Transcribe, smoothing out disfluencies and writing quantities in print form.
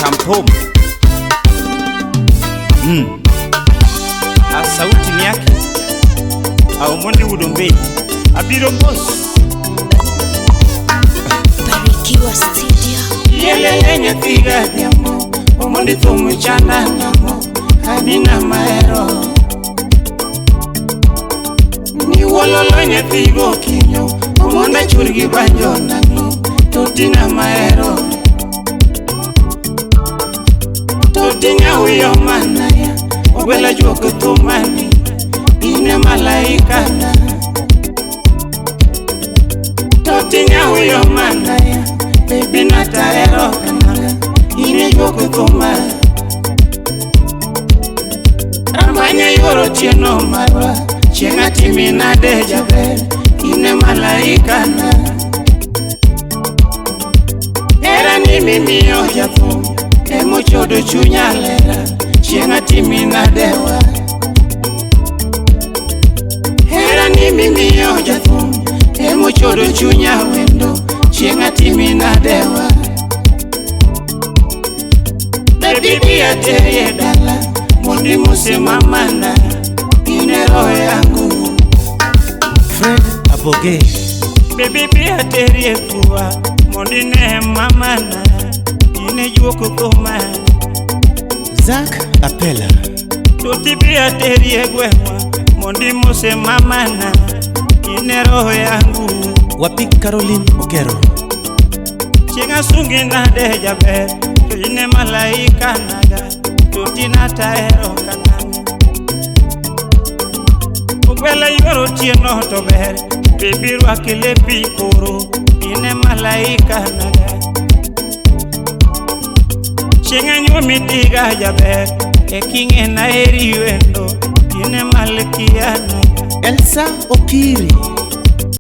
Kamthum. A sauti ni yake. Omondi Wuod Abiro boss. Barikiwa Studio. Yelele nyathiga dhiambo, Omondi thum chanda nang'o, Adina mahero. Ni wololo nyathigo kinyo, Omonda chur gi banjo nang'o, Totina mahero. Totinya wiyo manaya, Ogwela juok thumani, ine malaika na. Totinya wiyo manaya, baby nataero kanaga, ine juok thuma. Ramanya yuoro tieno marwa, chieng' atimi nade jaber, ine malaika na. Hera ni mimiyo jathum, emochodo chunya lera, chieng' atimi nadewa. Hera ni mimiyo jathum, emochodo chunya wendo, chieng' atimi nadewa. Baby bi aterie dala, mondi mose mamana, ine roho yangu. Fred Aboge. Baby bi aterie fua, mondi ne mamana, ine juok koma. Zak Apela. Toti bi aterie gweng'wa, mondi mose mamana, ine roho yangu. Wapi Caroline Okero. Chieng' asungi nade jaber, to ine malaika naga, toti nataero kanang'o. Ogwela yuoro otieno to ber, baby rwak lepi koro, ine malaika naga. Chieng' anyuomi tiga jaber, e king'e naheri wendo, ine malkia naga. Elsa Okiri.